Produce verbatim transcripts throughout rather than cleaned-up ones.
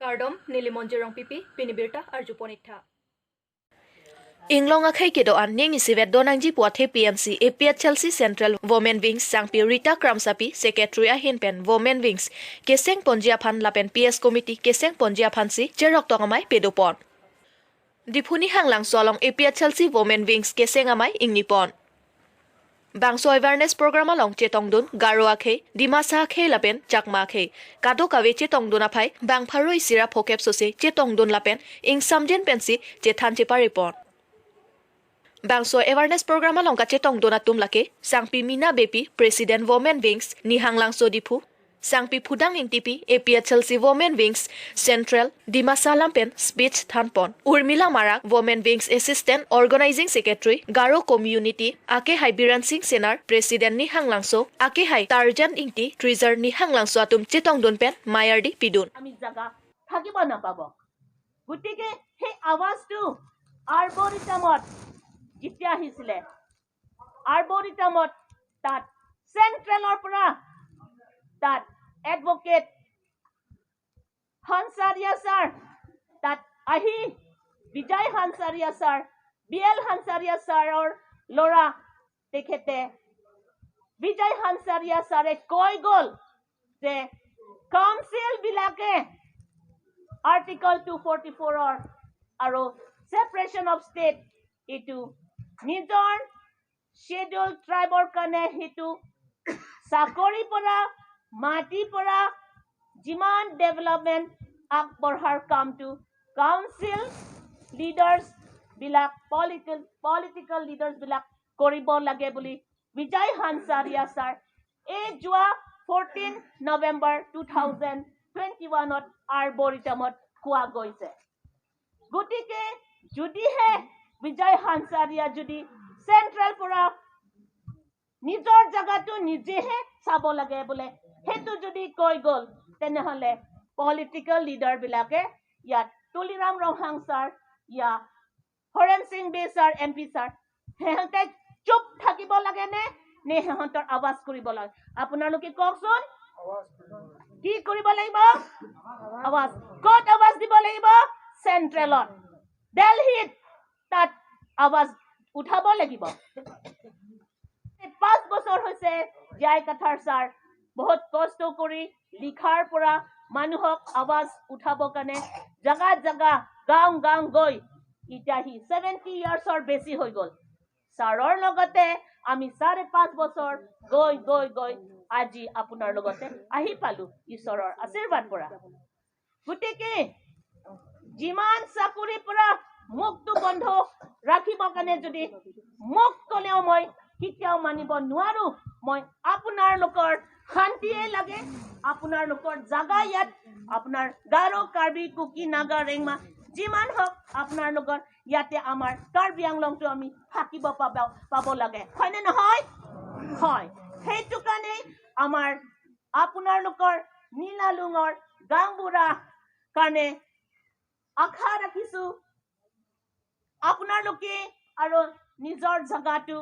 Kardom, neli Monjir Rongpipi, pini birta arjupon iktha. Inglong akhei kedo-an ning isivet donangji pu athe P N C A P H L C Central Women Wings sangpi Rita Kramsapi Secretary ahin pen Women Wings keseng ponji aphan lapen P S Committee keseng ponji aphansi cherok tong amei padopon. Diphu Nihanglangso along A P H L C Women Wings keseng amei ingnipon. Bangso awareness program along chetongdun Garo akhei, Dimasa akhei lapen Chakma akhei, kadokave chetongdun aphai bang pharo isi ra phokep sose chetongdun lapen ingsamjin pensi chethan cheparepon. Bangso awareness program along kachetongdun atum lake sangpi Mina Beypi, President Women Wings, Nihanglangso Diphu, sangpi Phudang Ingtipi, A P H L C Women Wings Central, Dimasa lam pen speech thanpon. Urmila Marak, Women Wings Assistant Organizing Secretary, Garo Community, akehai Biren Singh Senar, President Nihanglangso, akehai Tarjan Ingti, Treasurer Nihanglangso atum chetongdun pen mei ardi pidun. আমি জাগা থাকিব নাপাব। গতিকে সেই আৱাজটো আৰ্বৰিটামত যেতিয়া আহিছিলে, আৰ্বৰিটামত তাত চেণ্ট্ৰেলৰ পৰা তাত এডভকেট হানচাৰিয়া ছাৰ তাত আহি, বিজয় হানচাৰিয়া ছাৰ, বি এল হানচাৰিয়া ছাৰৰ ল'ৰা, তেখেতে বিজয় হানচাৰিয়া ছাৰে কৈ গ'ল যে কাউন্সিল বিলাকে আৰ্টিকল টু ফৰ্টি ফ'ৰৰ আৰু ছেপাৰেশ্যন অফ ষ্টেট এইটো নিজৰ শ্বেডিউল ট্ৰাইবৰ কাৰণে সেইটো চাকৰি পৰা, মাটি পৰা যিমান ডেভেলপমেণ্ট আগবঢ়াৰ কামটো কাউন্সিল লিডাৰ্ছ বিলাক, পলিটিকেল পলিটিকেল লিডাৰ্ছ বিলাক কৰিব লাগে বুলি বিজয় হানচাৰিয়া ছাৰ এই যোৱা fourteen November two thousand twenty ওৱানত আৰ্বৰিটামত কোৱা গৈছে। গতিকে যদিহে বিজয় হানচাৰিয়া যদি চেণ্ট্ৰেল পৰা নিজৰ জেগাটো নিজেহে চাব লাগে বোলে, সেইটো যদি কৈ গ'ল, তেনেহ'লে পলিটিকেল লিডাৰ বিলাকে ইয়াত তুলিৰাম ৰংহাং ছাৰ, ইয়াত হৰেণ সিং বে ছাৰ, এম পি ছাৰ, সিহঁতে চুপ থাকিব লাগে নে, নে সিহঁতৰ আৱাজ কৰিব লাগে? আপোনালোকে কওকচোন, কি কৰিব লাগিব? আৱাজ। ক'ত আৱাজ দিব লাগিব? চেণ্ট্ৰেলত, দেলহিত, তাত আৱাজ উঠাব লাগিব। এই পাঁচ বছৰ হৈছে জে আই কাথাৰ ছাৰ বহুত কষ্ট কৰি লিখাৰ পৰা মানুহক আৱাজ উঠাব কাৰণে জাগা জাগা, গাঁও গাঁও গৈ এতিয়া সি ছেভেণ্টি ইয়াৰ্ছৰ বেছি হৈ গ'ল। ছাৰৰ লগতে আমি চাৰে পাঁচ বছৰ গৈ গৈ গৈ আজি আপোনাৰ লগতে আহি পালো ঈশ্বৰৰ আশীৰ্বাদ পৰা। গতিকে যিমান চাকৰিৰ পৰা মুখটো বন্ধ ৰাখিব কাৰণে যদি মোক ক'লেও মই কেতিয়াও মানিব নোৱাৰো। মই আপোনালোকৰ শান্তিয়ে লাগে, আপোনালোকৰ জাগা ইয়াত, আপোনাৰ গাৰো, কাৰ্বি, কুকি, নাগা, ৰেংমা যিমান হওক, আপোনালোকৰ ইয়াতে আমাৰ কাৰ্বি আংলংটো আমি থাকিব পাব, পাব লাগে, হয়নে নহয়? হয়। সেইটো কাৰণেই আমাৰ আপোনালোকৰ নীলা লুঙৰ গাঁওবুঢ়া কাৰণে আশা ৰাখিছো, আপোনালোকে আৰু নিজৰ জাগাটো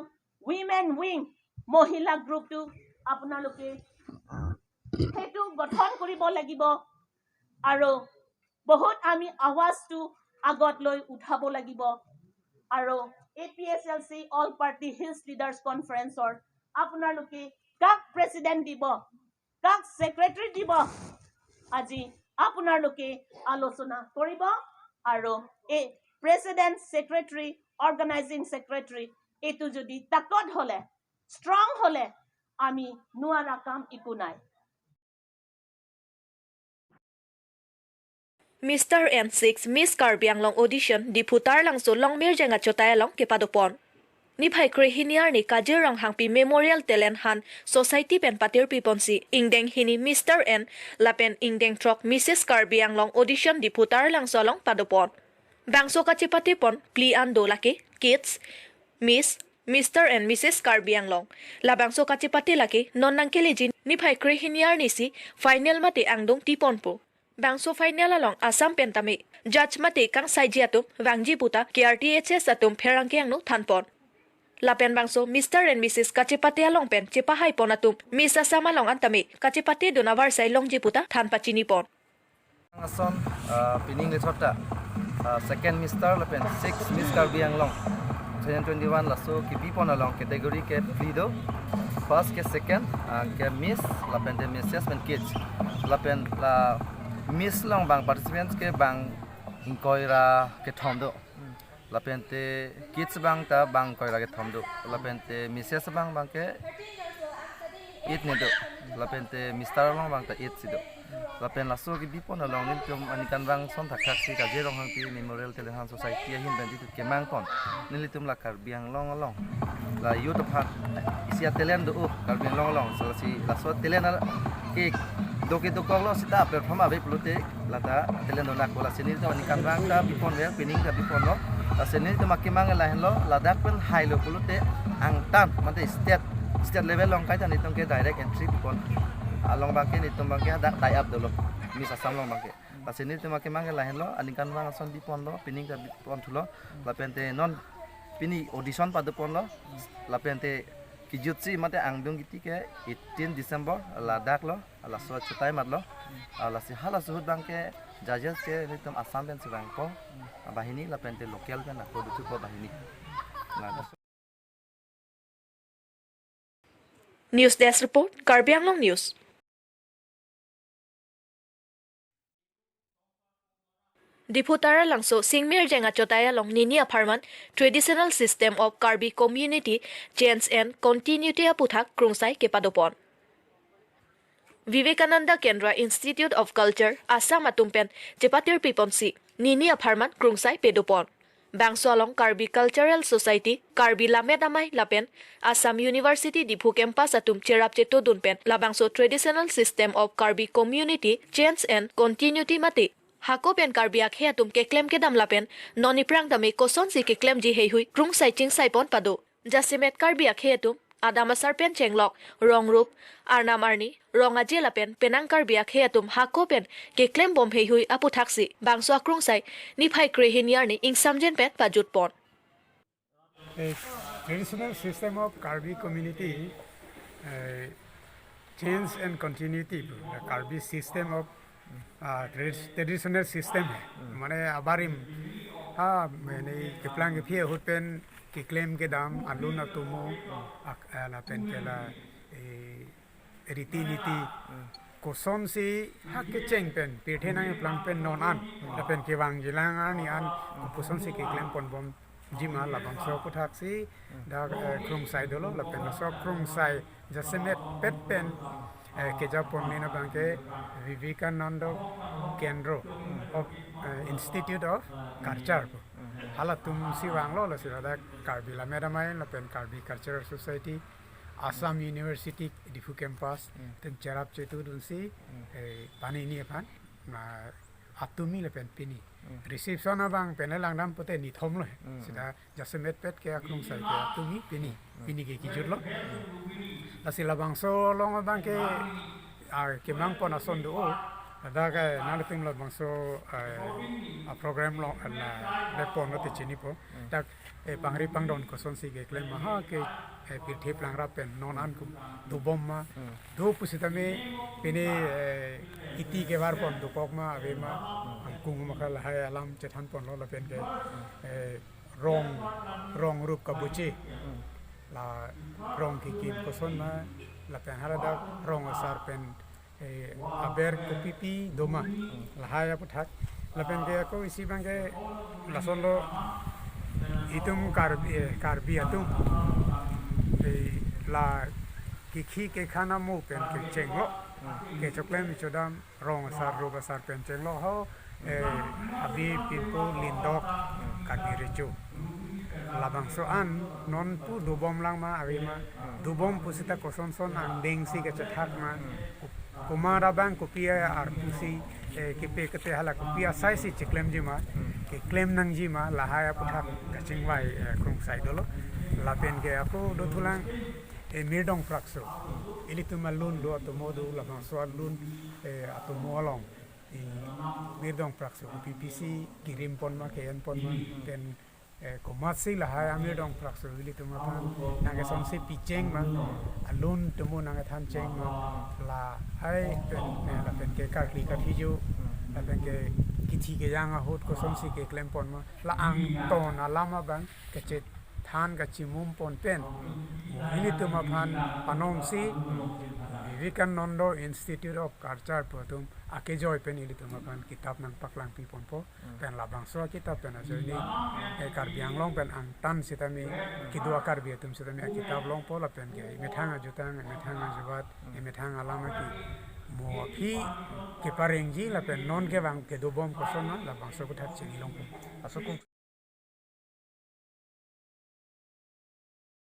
উইমেন উইং, মহিলা গ্ৰুপটো আপোনালোকে সেইটো গঠন কৰিব লাগিব। আৰু বহুত আমি আৱাজটো আগত লৈ উঠাব লাগিব। আৰু A P H L C all party hills leaders কনফাৰেন্সৰ আপোনালোকে কাক প্ৰেচিডেণ্ট দিব, কাক ছেক্ৰেটাৰী দিব, আজি আপোনালোকে আলোচনা কৰিব। আৰু এই প্ৰেচিডেণ্ট, ছেক্ৰেটাৰী, অৰ্গেনাইজিং ছেক্ৰেটাৰী, এইটো যদি তাকত হ'লে, ষ্ট্ৰং হ'লে, আমি নোৱাৰা কাম একো নাই। Mister and Six Miss Karbi Anglong Audition Diphu Taralangso Longmirjeng achotai along kepadopon. Niphai kre hini arni Kajir Ronghangpi Memorial Talent Hunt Society pen patirpi ponsi ingdeng hini Mister and lapen ingdeng throk Missus Karbi Anglong Audition Diphu Taralangso along padopon. Bangso kachepate pon phli an do lake Kids, Miss, Mister and Missus Karbi Anglong. Labangso kachepate lake non nangkeleji niphai kre hini arni si final mate angdung tiponpo. Bangso final along Assam pen tame judge mate kangsaiji atum vangji puta K R T H S atum pherangke angno thanpon. Lapen bangso Mister and Missus kachepate along pen chepahaipon atum Miss Assam along an tame kachepate dun avarsai longji puta than pachinipon. Ason, ah, pining le chota, ah, second Mister lapen six Miss Karbi Anglong twenty twenty-one laso kebipon along category ke phli do, first ke second, ah, ke Miss, lapen te Misses pen Kids, lapen la Miss along bang participants ke bang ingkoi ra kethom do. Lapen te Kids abang ta bang ingkoi ra kethom do. Lapen te Misses abang abang ke eight ne do. Lapen te Mister along abang ta eight si do. Lapen laso kebipon along nelitum aningkanvang ason thakthak si Kaje Ronghangpi Memorial Talent Hunt Society ahin pen nelitum kemang pon. Nelitum la Karbi Anglong along la youth aphan isi a-talent do, oh, Karbi Anglong along. So si laso talent al ke do ke dokok lo seta platform ave pulote lata talent do nangkok, lasi nelitum aningkanvang ta bipon ver, pining ta bipon lo. Lasi nelitum akemang lahenlo, ladak pen hailo pulote angtan mate state, state level along kaita nelitum ke direct entry bipon. Along abang ke nelitum abang ke hadak tie up dolo, Miss Assam along abang ke. Lasi nelitum akemang lahenlo, aningkanvang ason bipon lo, pining ta bipon thulo. Lapen te non pini audition padopon lo. Lapen te kejutsi mate angdung kiti ke eighteen December ladak lo, laso chutai mat lo. Ah, lasi halaso ahut abang ke judges ke nelitum Assam pen si vangpo, ah, banghini, lapen te local pen ako duthupo banghini. Nah, News Desk Report, Karbi Anglong News. Diphu Taralangso Singmirjeng achotai along nini apharman Traditional System of Karbi Community, Change and Continuity aputhak krungsai kepadopon. Vivekananda Kendra Institute of Culture, Assam atum pen chepatir piponsi nini apharman krungsai pedopon. Bangso along Karbi Cultural Society, Karbi Lammet Amei lapen Assam University Diphu Campus atum cherap chetodun pen labangso Traditional System of Karbi Community, Change and Continuity mate hako pen Karbi akhei atum keklem kedam lapen non iphrang tame kosonsi keklemji heihui krungsai chingsai pon pado. Jasemet Karbi akhei atum adam asar pen chenglok, rong rup, arnam arni, rong aje lapen penang Karbi akhei atum hako pen keklem bom heihui aputhaksi bangso akrungsai niphai krehini arni ingsamjen pen pajutpon. A traditional system of Karbi community, uh, change and continuity, the Karbi system of, uh, tradi- traditional system, mane abarim, ha, mane keplang kephi ahut pen keklem kedam, alun atomo, ak-, ah, lapen ke la, eh, riti niti, kosonsi ha kecheng pen pirthe nangplang pen non an lapen kevangjilang arni an kosonsi keklem pon bomji ma, labangso aputhak si dak, eh, krungsai dolo, lapen laso krungsai jasemet pet pen, eh, kejapon nina abang ke Vivekananda Kendra of, eh, Institute of Culture pu. Halatum si vanglo, lasi ladak Karbi Lammet Amei lapen Karbi Cultural Society, Assam University Diphu Campus, hmm, atum cherap chetodunsi, hmm, eh, banghini aphan, na, atumi lapen pini. Hmm. Reception abang pen langdam pute nithom lo. Hmm. Seta jasemet pet ke akrungsai ke atumi pini. Hmm. Pini ke kejut lo. Hmm. Lasi labangso along abang ke, ah, kemang pon ason do. Ladak, eh, nangtum labangso, eh, a program lo, eh, na, bepon lo te chinipo. Hmm. Dak eh, pangri pangdon kosonsi keklem ma ha ke, eh, pirthe plang rap pen non an kum dobom ma. Hmm. Do pusitame pini, eh, iti kevar pon dokok ma ave ma. Hmm. Angkung ma kha lahai alam chethan ponlo lapen ke, eh, rong, rong rup kabuche. Hmm. La rong kekim koson ma lapen haladak rong asar pen eh, aber kopipi doma. Lahai aputhak. Lapen ke ako isi abang ke lason lo itum Karbi, eh, Karbi atum. Eh, la kekhi kekhan amo pen kechenglo. Kechoklem ichodam rong asar rup asar pen chenglo ho. Eh, abi pinpo lindok Karbi recho. Labangso an non pu dobom lang ma ave ma. Dobom pusita koson son angdeng si kechethak ma. Komat abang kopi arpu si, eh, kepe kete hala kopi asai si cheklemji ma, keklem nangji ma, lahai aputhak kachingvai, eh, krungsai dolo. Lapen ke ako dothulang, eh, Mirdong Prakso. Ilitum alun do atomo do, labangso alun, eh, atomo along. I Mirdong Prakso, P P C, kirim pon ma, ke-en pon ma, pen eh, komatsi lahai Mirdong Prakso ilitum aphan nangkesonsi picheng ma, alun tumu nangkethan cheng ma, lahai pen, eh, lapen ke karkli karkli jo, Lapen ke kithi kejang ahut kosonsi keklem pon ma, la angton alam abang kachethan kachimum pon pen, ilitum aphan panomsi Vivekananda Institute of Culture pu atum akejoi pen ilitum aphan kitap nangpaklang pi ponpo. Pen labangso akitap pen ajoine, eh, Karbi Anglong pen angtan sitame kedo a-Karbi atum sitame akitap longpo lapen ke emethang ajutang, emethang ajubat, emethang alam akimo aphi keparengji lapen non kevang kedobom koson ma labangso aputhak chini longpo. Laso kung